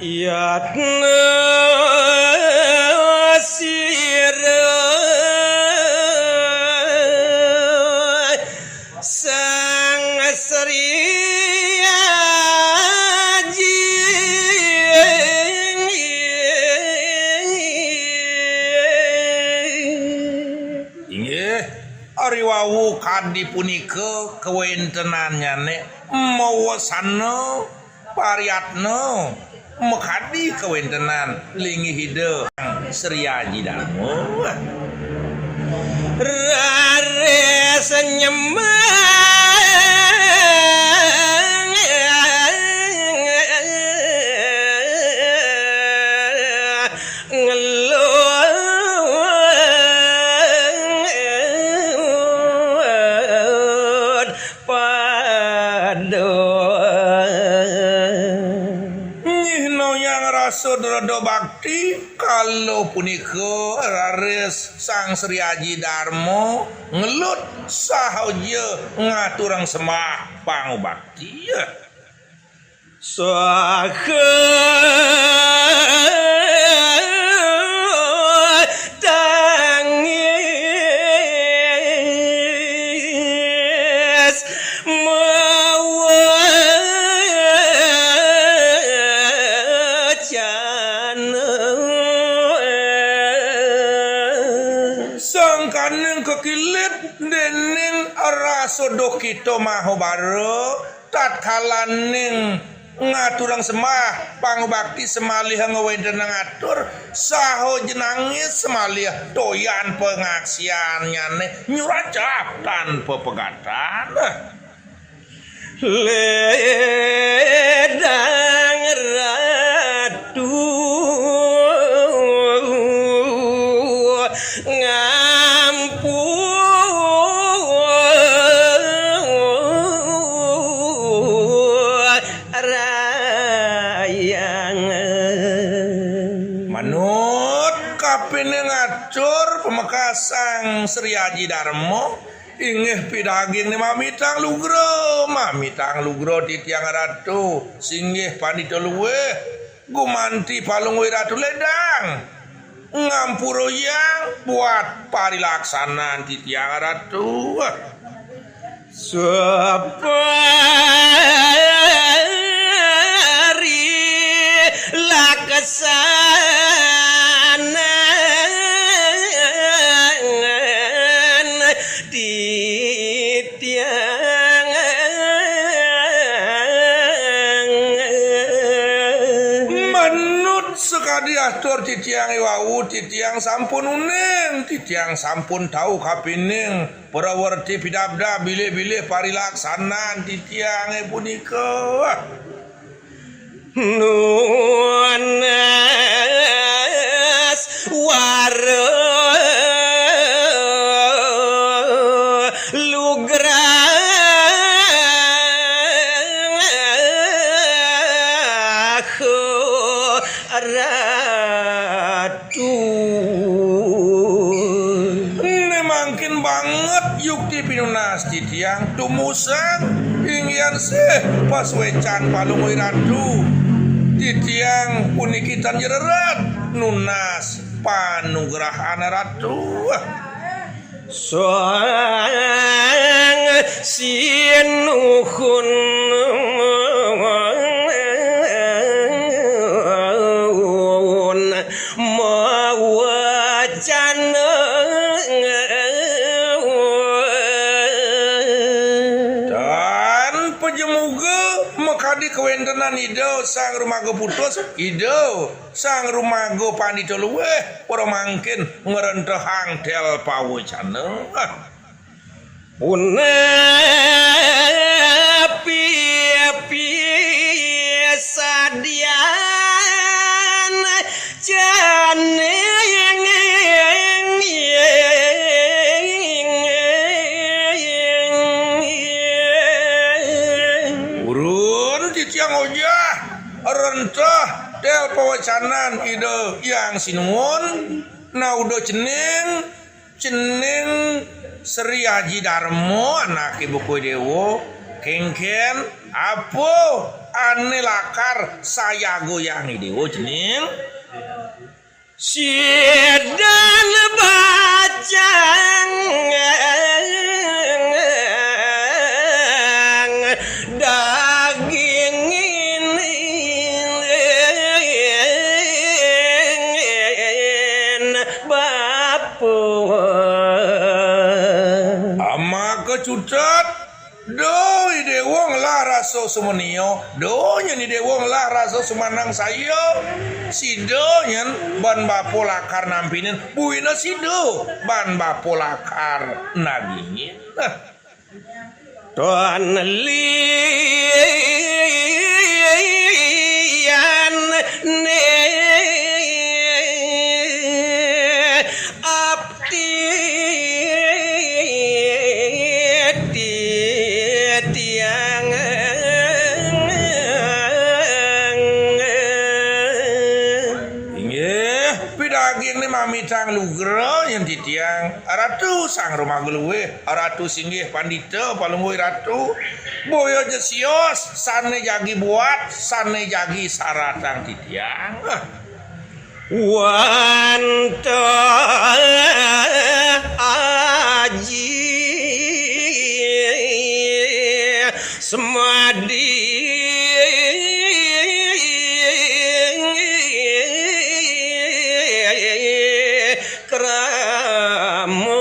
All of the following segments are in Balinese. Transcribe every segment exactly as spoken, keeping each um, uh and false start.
Yatna sira Sang Sri Aji. Inggih, ari wau kadi punika kawéntenannyané mawasana pariyatna makadi kawéntenan linggih Ida Sri Aji Darma. Raris nyembah ngelut pada. Nyihna yang rasa dreda bakti, kala punika raris Sang Sri Aji Darma ngelut sahaja ngaturang sembah pangubakti. Saha tangis mawacana. Sangkaning kakilit déning rasa duhkita Mahabara, tatkalaning ngaturang sembah pangubakti samaliha ngawéntenang atur, saha ja nangis samaliha toyan pangaksiannyané nyuracap tanpa pegatan. Ledang Ratu ngampurayang. Manut kapining atur pamekas Sang Sri Aji Darma, inggih pidagingné mamitang lugra, mamitang lugra titiang Ratu, singgih Pandita Luih, gumanti Palungguh Ratu ledang ngampurayang buat parilaksanan titiang Ratu. Sapari laksanaan titiang. Manut sakadi atur titiang iwau, titiang sampun uning, titiang sampun tau kapining prawerti pidabdab bilih-bilih parilaksanan titiangé punika. Nunas wara lugraha Ratu. Né mangkin banget yukti pinunas titiang tumusang inggihan sih pasuécan Palungguh Ratu. Titiang puniki tan jrerat nunas panugrahan Ratu. Sang Sinuhun mawacana. Dan pajemuga makadi kawéntenan Ida Sang Rumaga Putus, Ida Sang Rumaga Pandita Luih, para mangkin ngrentehang tel pawacana. Punapi pisadian janing. Purun titiang ojah renteh tel pawacanan Ida Hyang Sinuhun, nauda cening, cening Sri Aji Darma, anaké bukuy déwa, kénkén, apa Ane lakar sayagoyang Idéwa cening. Sidan bacang dagingin bapa. Ama kecutet. Duh, Idéwa ngelah rasa sumenia. Duh, nyén Idéwa ngelah rasa sumanangsaya. Sida nyén ban bapa lakar nampinin, buina sida ban bapa lakar nagingin. Nah. Tuan lian ne abdi titiang. Inggih, pidagingné mamitang lugra nyén titiang, Ratu Sang Rama Luih, Ratu Singgih Pandita Palungguh Ratu, boya ja sios, sané jagi buat, sané jagi saratang titiang. Wantah aji semadi krama.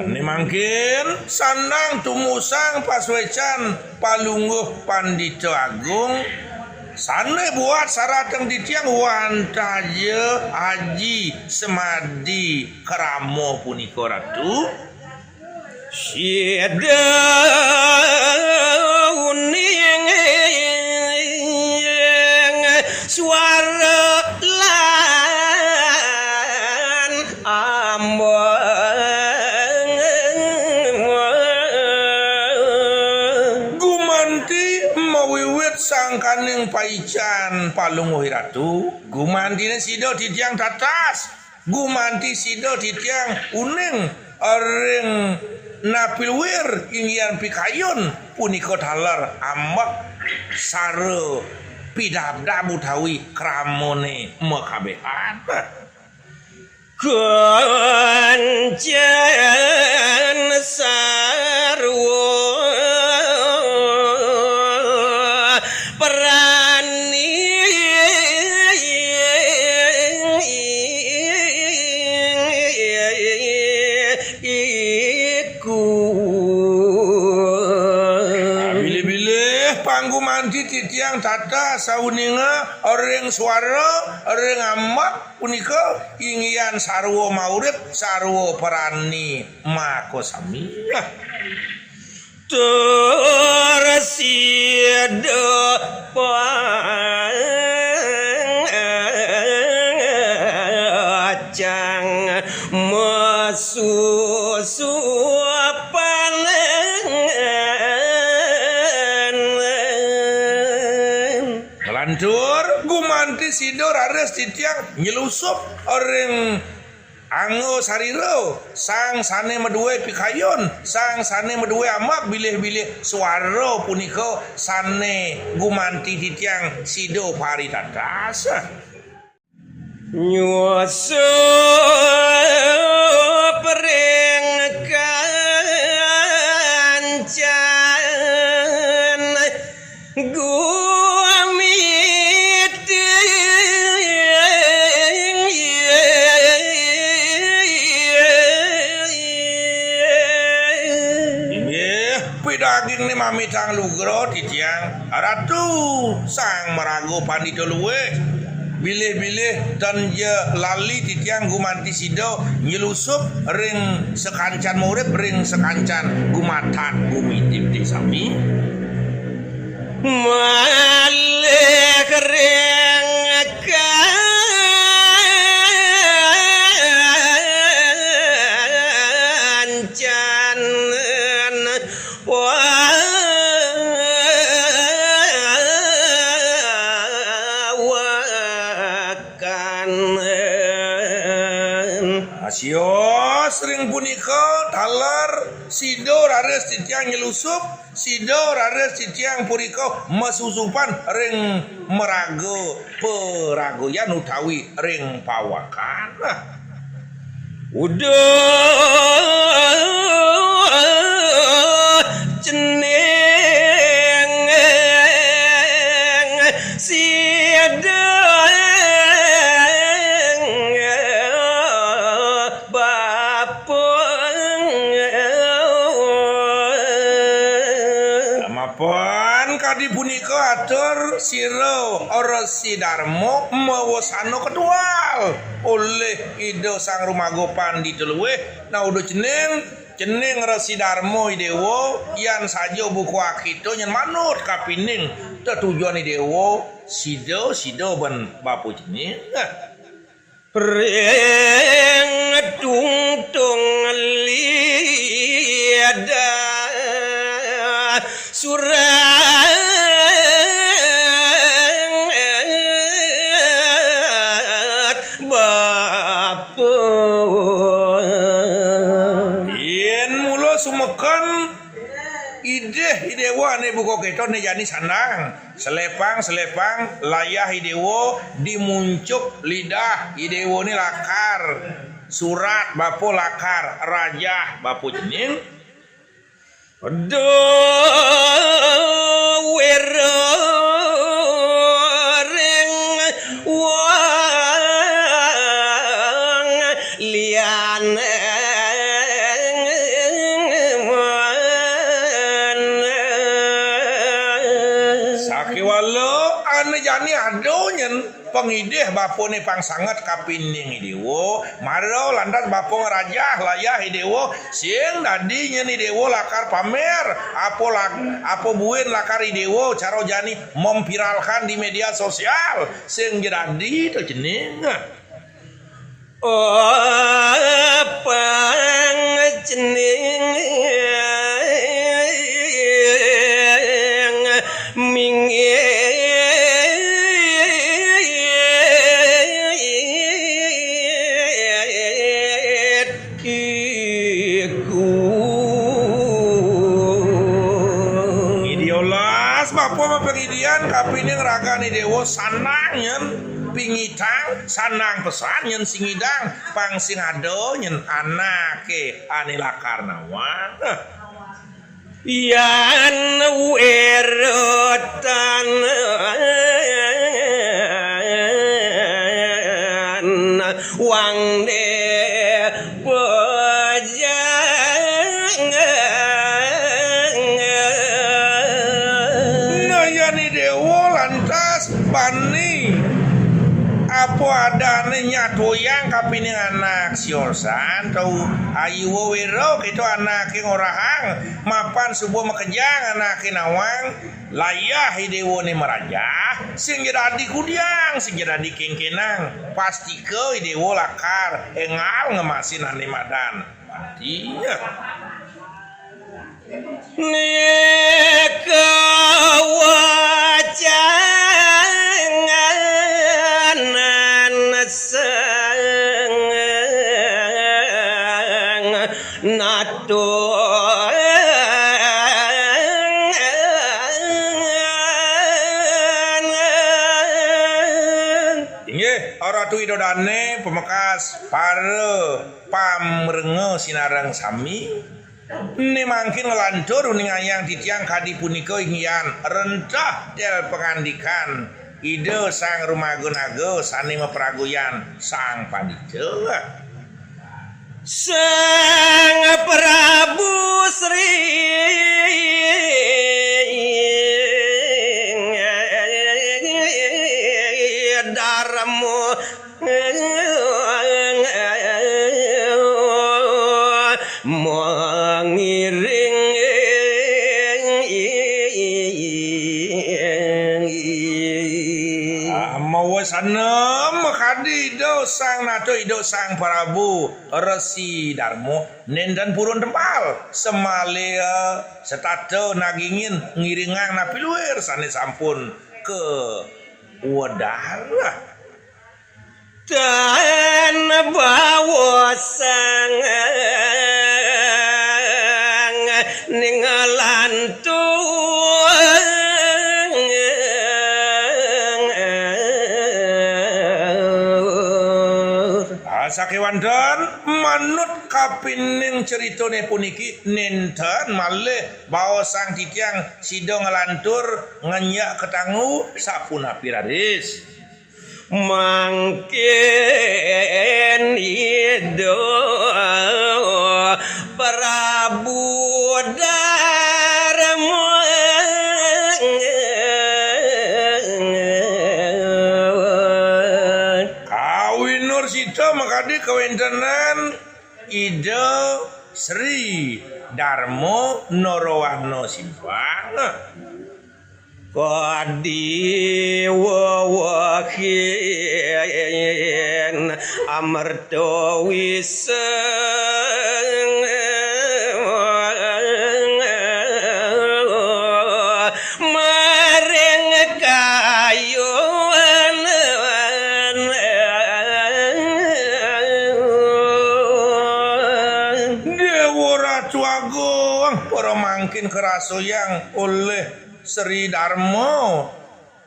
Ané mangkin sandang tumusang pasuécan Palungguh Pandita Agung, sané buat saratang titiang wantah ja aji semadi krama punika, Ratu. Sida uning suara lan ambang. Gumanti mawiwit sangkaning paican Palungguh Ratu, gumantiné sida titiang tatas. Gumanti sida titiang uning ring napilwir inggihan pikayun punika taler ambek sara pidabdab utawi kramané makabéhan. Kancén sarwa prani. Iku. Bilih-bilih panggumanti titiang tatas sauninga ring suara, ring ambek punika inggihan sarwa maurip, sarwa prani makasami. Tur sida pacang masusupan. Nglantur gumanti sida raris titiang nylusup ring angga sarira, sang sané madué pikayun, sang sané madué ambek, bilih-bilih suara punika sané gumanti titiang sida paritatas. Nyusup ring kancén gumanti. Inggih, pidagingné mamitang lugra titiang, Ratu Sang Maraga Pandita Luih. Bilih-bilih tan ja lali titiang gumanti sida nylusup ring sakancan maurip, ring sakancan gumatang gumitipné sami. Malih ring kancén wawakan. Asios ring punika taler Sida raris titiang nyelusup, sida raris titiang purika masusupan ring maraga paraguyan utawi ring pawakan. Uduh cening sida bapa. Mapan kadi punika atur sira Resi Darma mawasana ketual olih Ida Sang Rumaga Pandita Luih. Nah, uduh cening, cening Resi Darma Idewa, yan saja buka akita nyen manut kapining tetujon Idewa, sida, sida ban bapa cening. Nah. Ring tungtung lidah surang bapa. Yen mula sumeken, idih Idewa ane buka keto ne jani sandang. Selepang, selepang, layah Idewa di muncuk lidah Idewa ni lakar. Surat bapa lakar, rajah bapa cening. Duh wira ring wang liane. Sakiwala ane jani ada nyen pangidih bapane pang sanget kapining Idewa, mara lantas bapa ngrajah layah Idewa, sing dadi nyen Idewa lakar pamer, apa lak-, apa buin lakar Idewa cara jani memviralkan di media sosial, sing ja dadi to cening. Oh, pang cening mingit iku. Idiolas, bapa mapangidian kapining ragan Idewa sanang nyen pingitang, sanang pesan nyen sing ngidang, pang sing ada nyen anake ane lakar nawang. Yan wirutan wang de pajangan. Nah, yan Idewa lantas bani apa adane nyatuyang kapining anak siosan, tau ayu wewero keto anake ngorahang, mapan suba makejang anake nawang, layah Idewane marajah, sing ja dadi kudiang, sing ja dadi kengkenang, pastika Idewa lakar engal ngemasin ane madan mati. Nika wacangan sang nato. Inggih, Ratu Ida Dane, pamekas para pamrenga sinareng sami. Né mangkin nglantur uningayang titiang kadi punika inggihan rentah tel pangandikan Ida Sang Rumaga Naga sané mapraguyan Sang Pandita. Sang Prabu Sri Darma mangiring. Ah, mawasana makadi Ida Sang Nata, Ida Sang Prabu Resi Darma, nénten purun tempal, samalih setata nagingin ngiringang napi luir sané sampun kawedar. Tan bawa sang Ning nglantur. Ah, sakéwanten manut kapining critané puniki nénten malih baosang titiang sida nglantur ngenyak katanggu sapunapi raris. Mangkin Ida Prabu Darma. Kawinur sida makadi kawéntenan Ida Sri Darma Narawana Simpang. Kadi wewehin amerta wiseng maring kayuan. Déwa Ratu Agung, para mangkin karasayang olih Sri Darma,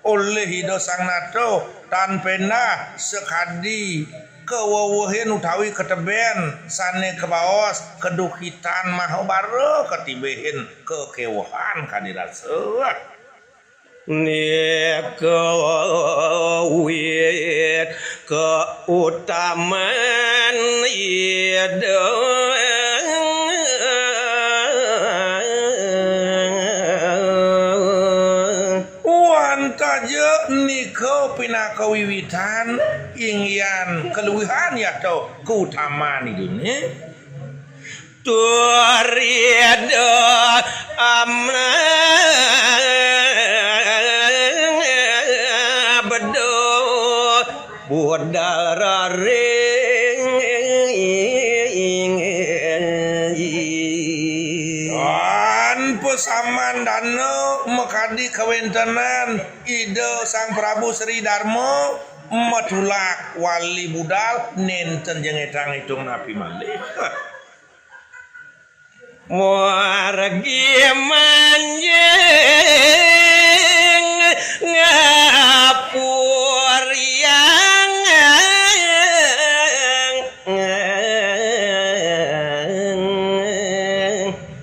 olih Ida Sang Nata, tan péndah sakadi kawewehin utawi katebén sané kabaos kaduhitan mahabara katibihin kakéwehan kadi rasa. Nika wit kautaman Ida. Wantah ja nika pinaka wiwitan inggihan kaluihan yata kautaman Idané. Tur Ida amna bedo budal raring. Tan pasaman dana makadi kawéntenan Ida Sang Prabu Sri Darma matulak wali budal nénten ja ngétang-étung napi malih. Margi manjing ngapuriang.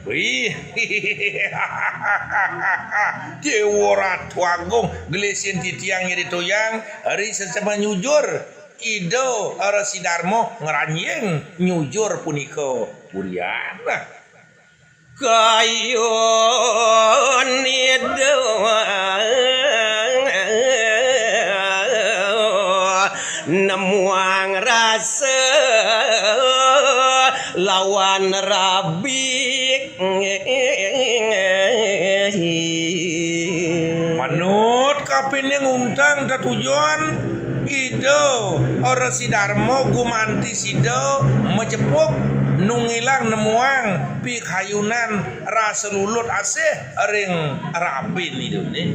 Wih. Déwa Ratu Agung, gelisin titiang nyritayang ri sesama nyujur. Ida Resi Darma ngranjing nyujur punika burian. Kayun Ida nemuang rasa lawan rabi. Manut kapining untang tetujon, Ida Resi Darma gumanti sida macepuk nunggilang nemuang pikayunan rasa lulut asih ring rabin Idané.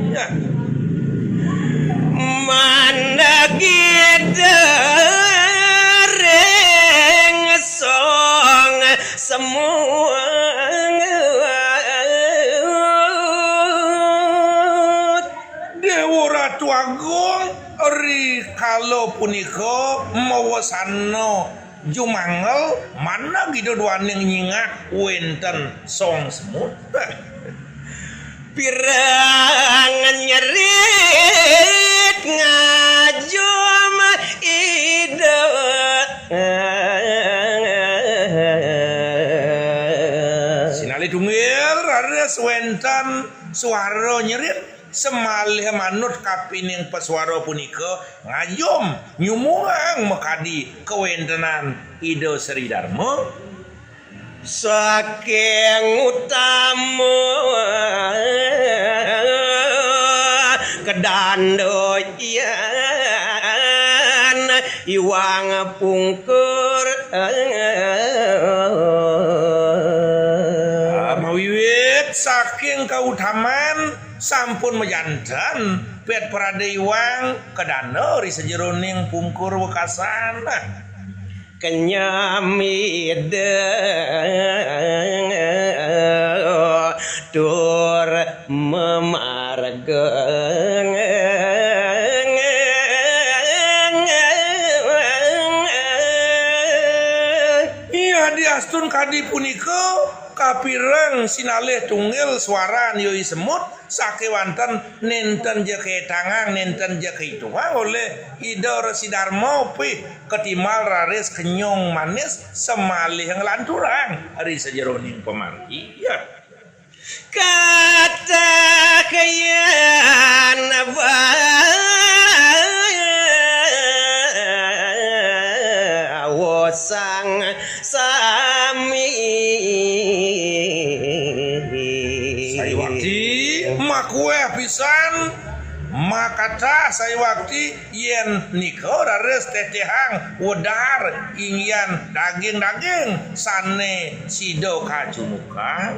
Mandagida ring song semut. Déwa Ratu Agung, ri kala punika mawasana jumangel managida duaning nyingak wénten song semut. Pirang nyerit ngajum Ida. Sinalih tunggil raris wénten suara nyerit. Semalih manut kapining pasuara punika ngajum nyumuang makadi kawéntenan Ida Sri Darma. Saking utama kedanda yan iwang pungkur. Ah, mawiwit saking kautaman sampun majanten, pet prada iwang kedanda ri sajeroning pungkur wekasan. Kenyam Ida tur memarga. Iya, diastun kadi punika kapireng sinalih tunggil swaran yoi semut, sakéwanten nénten ja kaétangang, nénten ja kaitungang olih Ida Resi Darma, pih katimbal raris kenyung manis, samalih nglanturang ri sajeroning pamargi. Ya. Katakian bawosang sami. Saiwakti makuéh pisan, makatah Saiwakti yén nika raris tetehang wedar inggihan daging-daging sané sida kacunukang.